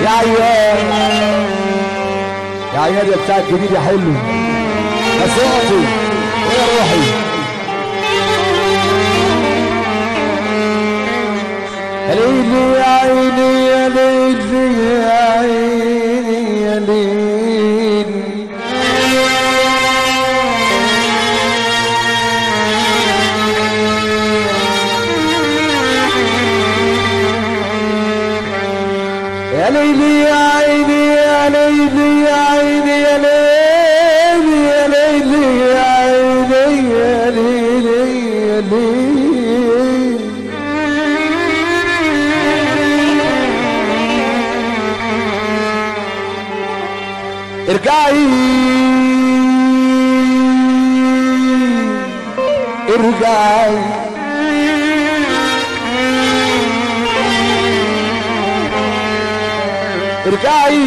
يا عيال يا عيال يا بتاع الجديد يا حلو، بس اقفي يا روحي. يا ليلي يا عيني يا ليلي يا عيني يا ليلي، يا ليلي يا عيني يا ليلي يا عيني يا ليلي يا ليلي يا عيني يا ليلي يا ليلي. ارجعي ارجعي ارجعي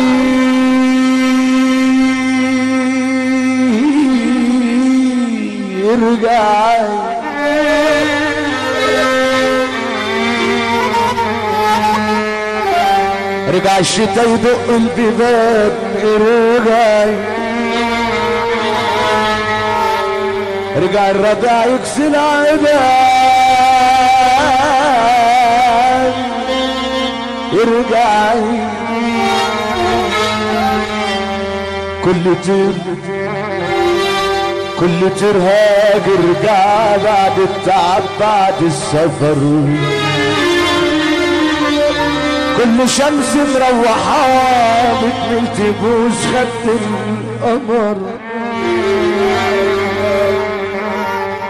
ارجعي، رجع الشتا يدق البيبان، ارجعي رجع الربيع يكسل عباد، ارجعي كل طير كل طير هاجر رجع بعد التعب بعد السفر، كل شمس مروحة بتميل تبوس خد القمر.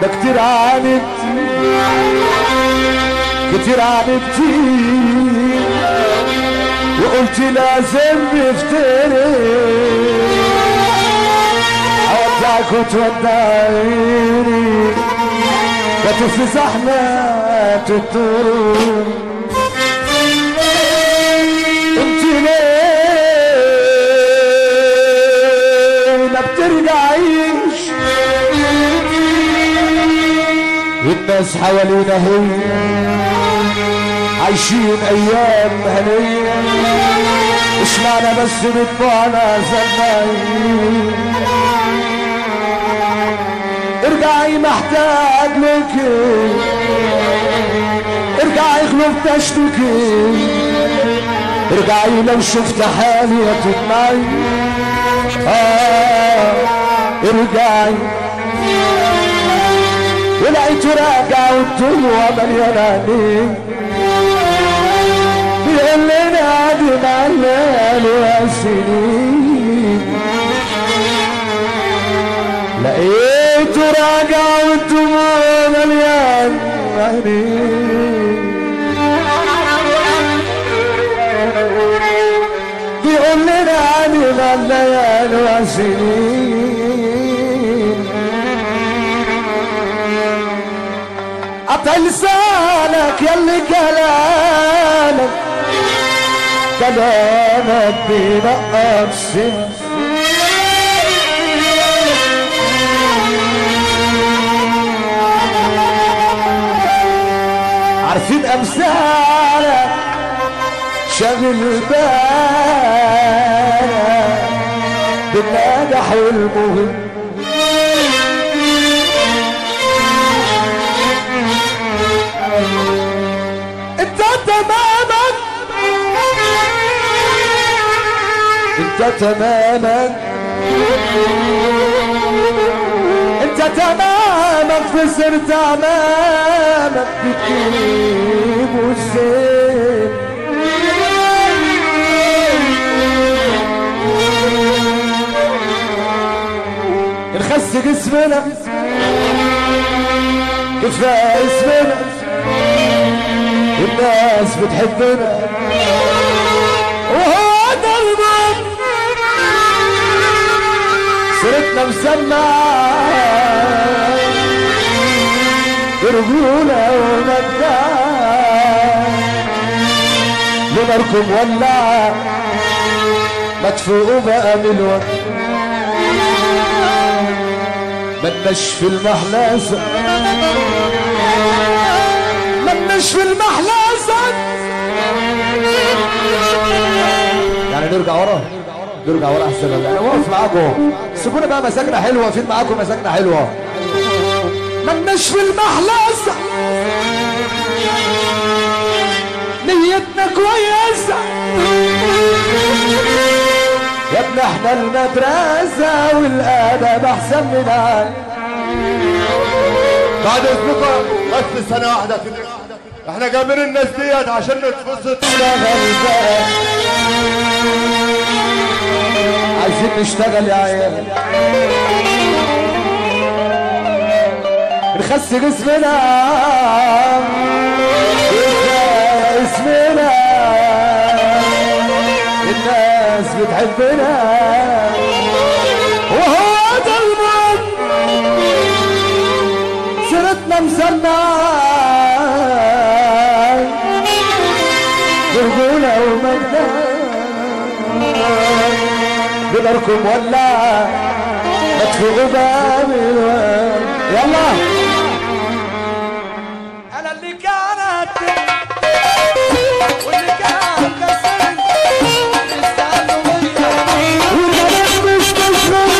ده كتير عانت كتير عانتي وقلت لازم نفترق، أودعك وتودعيني وتف زحمة الطرق. انت ليه ما بترجعيش؟ الناس حوالينا هي عايشين ايام هنية، اشمعنى بس بدموعنا زمان. ارجعي محتاج لك، ارجعي غلبت اشتكي، ارجعي لو شفت حالي هتدمعي. ارجعي ولقيته راجع والدموع مليانة عينيه، بيقول لنا عادي مع الليالي وسنين. لقيته راجع والدموع مليانة عينيه، بيقول لنا عادي مع الليالي وسنين. قطع لسانك ياللي كلامك كلامك بينقص سن، عارفين امثالك شاغل بالك بالناجح والمهم. انت تماما انت تماما انت تماما خسرت امامك بتجيب الزين. نخس جسمنا كفاية اسمنا، الناس بتحبنا وهو ده المهم، سيرتنا مسمعة برجولة ومجدع، لناركم ولعة ما تفوقوا بقى من الوقت. مالناش في المحلاسة مالناش في المحلاسة نرجع ورا، نرجع ورا احسن. انا واقف معاكم، سيبونا بقى، مساكنه حلوة، فين معاكم مساكنه حلوة؟ مالناش في المحلسه، نيتنا كويسة يا ابن، احنا المدرسة والادب احسن منها. بعد اذنكم بس سنة واحدة كده، احنا جايبين الناس ديت عشان نتبسط. عايزين نشتغل يا عيال، نخس جسمنا اسمنا، الناس بتحبنا وهو ده المهم، سيرتنا مسمعة برجولة ومجدة، بداركم ولعة مدفوع باب الواد. يلا انا اللي كانت واللي كان كسر استنوا بيا، والبنات مش تشغل،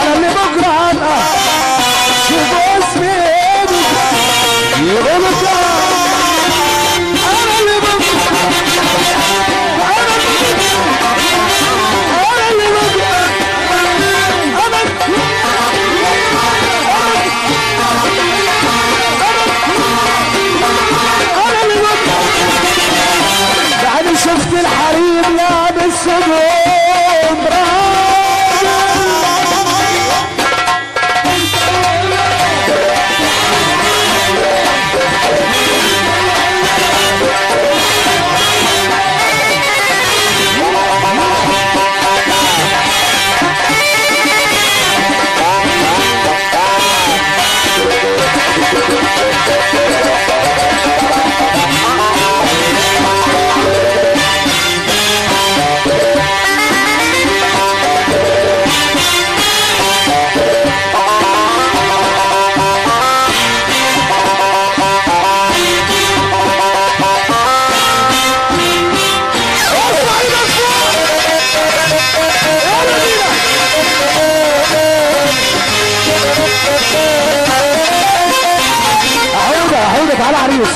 انا اللي بكره هبقى شوفوا اسمي ايه يقولوا انا اللي بكره، انا اللي بكره، انا انا اللي بكره. يعني شفت الحريم لابس هدوم راجل،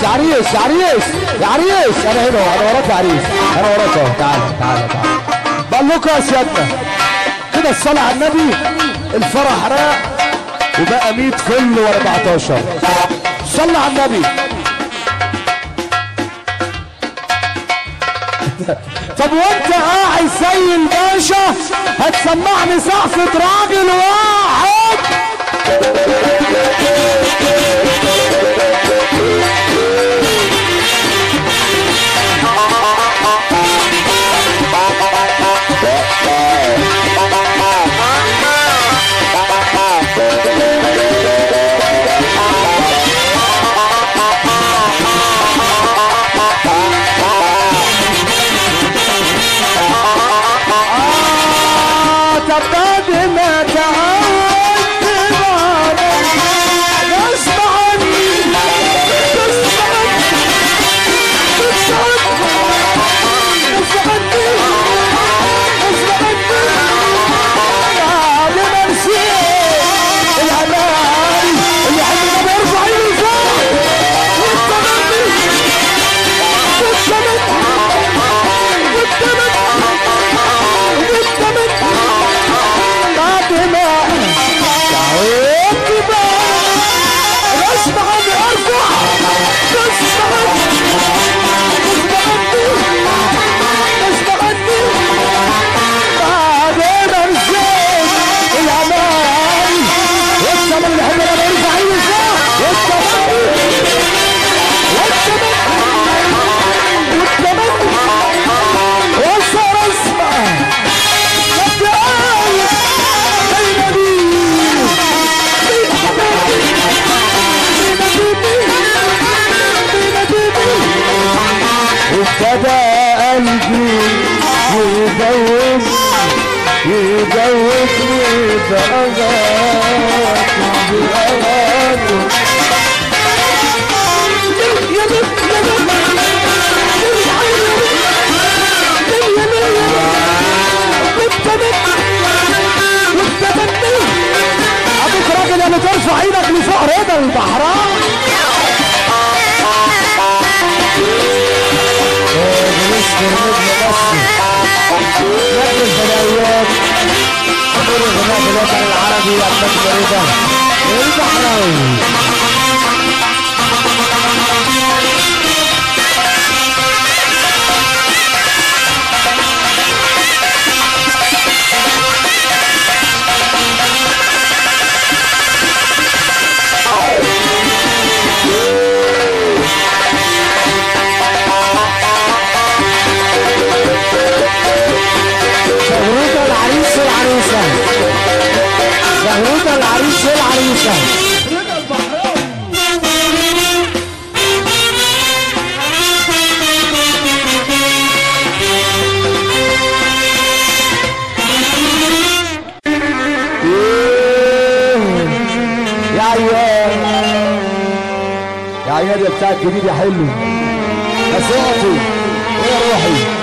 يا عريس يا عريس يا عريس، انا هنا، انا وراك يا عريس، انا وراك اهو. تعالى تعالى تعالى. بقول لكم يا سيادنا كده، الصلاة على النبي، الفرح راق وبقى 100 فل و14. صلى على النبي. طب وانت قاعد زي الباشا هتسمعني سقفة راجل واحد؟ طب بعد ما تعودت بعدك غصب عني، غصب عني، غصب عني، غصب عني، غصب عني، بعد ما نسيت الأمان اللي حبيبي بيرفع ايده فوق، والتمني والتمني والتمني والتمني، بعد ما تعودت بقى غصب عني ارفع، غصب عني، غصب عني، غصب عني، بعد ما نسيت الامان والثمن اللي حبيبي بيرفع ايده فوق، والتمني والتمني والتمني، وصار اسمع وابتدى قلبي يدوب يدوبني بأغاني بأغاني. ابوك راجل اللي ترفع ايدك لفوق رضا البحران. بنشكر نجم مصر نجم الفضائيات أمير الغناء في الوطن العربي النجم رضا البحراوي. زهروطة العريس والعروسة، زهروطة العريس والعروسة. رضا البحراوي. يا عيال يا عيال يا بتاع الجديد يا حلو، بس اقفي يا روحي.